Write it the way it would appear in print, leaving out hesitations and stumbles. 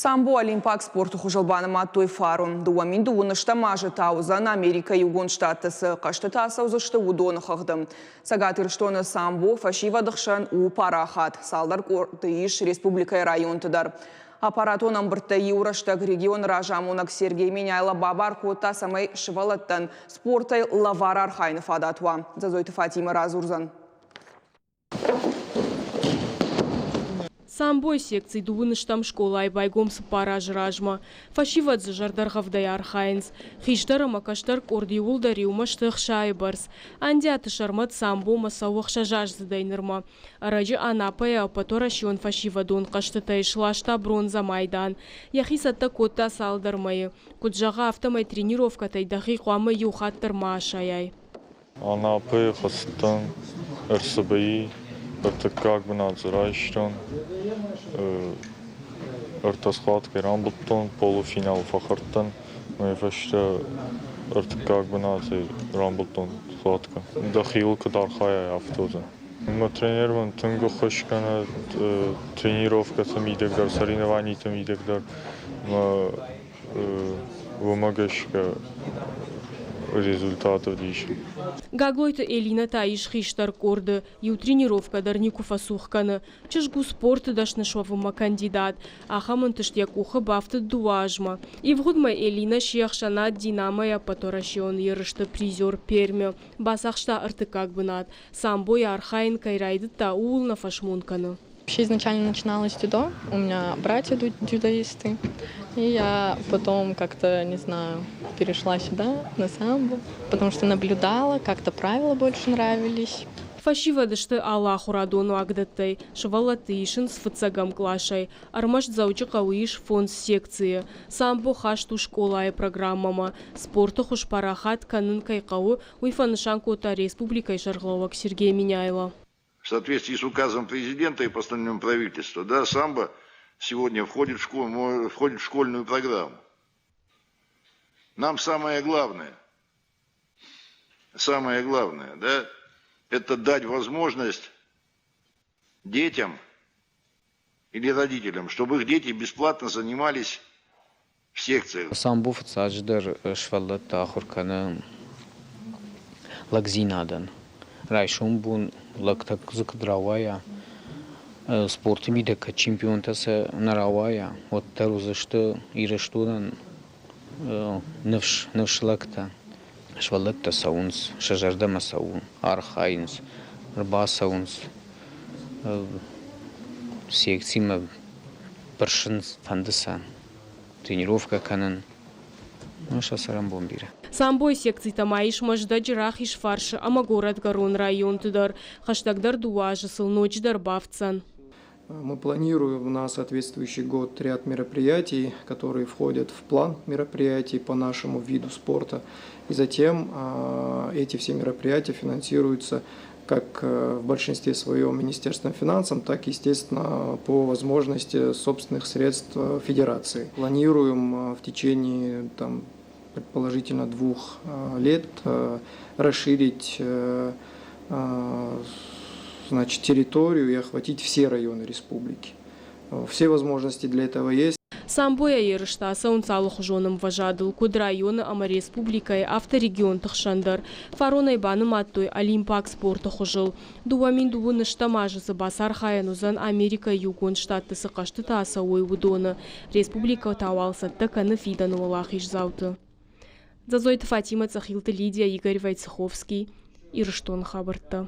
Самбо олимпаг спорты хуызыл банымадтой фарон. 2010 азы та уыдзӕн Америкӕйы Иугонд Штатты цы хъӕзтытӕ ацӕудзысты, уыдоны хыгъды. Цӕгат Ирыстоны самбо фӕсивӕды хсӕн у парахат. Цалдӕр къорды ис республикӕйы районты дӕр. Аппаратон ӕмбырдтӕй иу рӕстӕг регионы разамонӕг Сергей Меняйло бабар кодта, цӕмӕй сывӕллӕттӕн спортӕй лӕвар архайыны фадат уа. Дзӕдзойты Фатимӕ радзурдзӕн. Самбойы секци дыууын стӕм скъолайы байгом цыппар азы размӕ. Фӕсивӕд дзы зӕрдӕргъӕвдӕй архайынц. Хистӕр ӕмӕ кӕстӕр къорд иууылдӕр иумӕ сты ӕхсайы бӕрц. Андиаты Сӕрмӕт самбомӕ цӕуы ӕхсӕзаздзыдӕй нырмӕ. Ӕрӕджы Анапӕйы ӕппӕтуӕрӕсеон фӕсивӕдон хъӕзтытӕй сласта бронзӕ майдан. Йӕхи цӕттӕ кодта цалдӕр мӕйы. Куыд зӕгъы, афтӕмӕй тренировкӕтӕй дӕхи хъуамӕ иу хатт дӕр ма асайай. Анапӕйы хӕцыдтӕн РЦБ-йы ӕртыккаг бынат дзы райстон. Ӕртӕ схваткӕй рамбылдтон, полуфиналы фӕхӕрдтӕн. Уый фӕстӕ ӕртыккаг бынатӕй рамбылдтон схваткӕ. Дӕхиуыл куыд архайай, афтӕ уыдзӕн. Мӕ тренер мын тынг ӕххуыс кӕны тренировкӕты мидӕг дӕр, соревнованиты мидӕг дӕр. Мӕ Уымӕ гӕсгӕ результат уыдис. Гаглойты Элинӕ та ис хистӕр къорды, иу тренировкӕ дӕр никуы фӕцух кӕны. Чызг у спорты дӕсны суӕвынмӕ кандидат. Ахӕм ӕнтыст йӕ къухы бафтыд дыууӕ азмӕ. Ивгъуыдмӕ Элинӕ се хсӕнад «Динамо»-йы ӕппӕтуӕрӕсеон ерысты призер Пермы бацахста ӕртыккаг бынат. Самбойы архайын кӕй райдыдта, ууыл нӕ фӕсмон кӕны. Вообще изначально начинала с дзюдо. У меня братья дзюдоисты. И я потом как-то, не знаю, перешла сюда, на самбо, потому что наблюдала, как-то правила больше нравились. Фӕсивӕд сты алы ахуырадон уагдӕттӕй, сывӕллӕтты исынц фыццӕгӕм къласӕй. Ӕрмӕст Дзӕуджыхъӕуы ис фондз секцийы. Самбо хаст у скъолайы программӕмӕ. Спорты хуыз парахат кӕнын кӕй хъӕуы, уый фӕнысан кодта республикӕйы сӕргълӕууӕг Сергей Меняйло. В соответствии с указом президента и постановлением правительства, да, самбо сегодня входит в, школ, входит в школьную программу. Нам самое главное, да, это дать возможность детям или родителям, чтобы их дети бесплатно занимались в секциях. Самбо фыццаджыдӕр сывӕллӕтты ахуыр кӕны лӕгдзинадӕн. Райсом бон лӕгтӕ дзы куыд рауайа, спорты мидӕг кӕд чемпионтӕ сӕ нӕ рауайа, уӕддӕр уыдзысты Ирыстонӕн ныфс, ныфс лӕгтӕ. Сывӕллӕттӕ цӕуынц, сӕ зӕрдӕмӕ цӕуы, архайынц, ӕрбацӕуынц секцимӕ бырсынц, фӕнды сӕ тренировкӕ кӕнын. Ну, сӕ цӕрӕнбон бирӕ. Самбойы секцитӕ ма ис Мӕздӕджы рахиз фарсы ӕмӕ горӕтгӕрон районты дӕр. Хӕстӕгдӕр дыууӕ азы сыл ноджыдӕр бафтдзӕн. Мы планируем на соответствующий год ряд мероприятий, которые входят в план мероприятий по нашему виду спорта. И затем эти все мероприятия финансируются как в большинстве своем Министерством финансов, так, естественно, по возможности собственных средств Федерации. Планируем в течение там, предположительно двух лет расширить, значит, территорию и охватить все районы республики. Все возможности для этого есть. Самбойӕ ерыстӕ ацӕуынц алыхуызон ӕмвӕзадыл, куыд районы ӕмӕ республикӕйы, афтӕ регионты хсӕн дӕр. Фаронӕй банымадтой олимпаг спорты хуызыл. 2000 ӕстӕм азы дзы бацархайӕн уыдзӕн Америкӕйы Иугонд Штатты цы хъӕзтытӕ ацӕуой, уыдоны. Республикӕ та уал цӕттӕ кӕны фидӕны уӕлахиздзауты. Дзӕдзойты Фатимӕ, Цъӕхилты Лидия, Игорь Войцеховский. Ирыстоны хабӕрттӕ.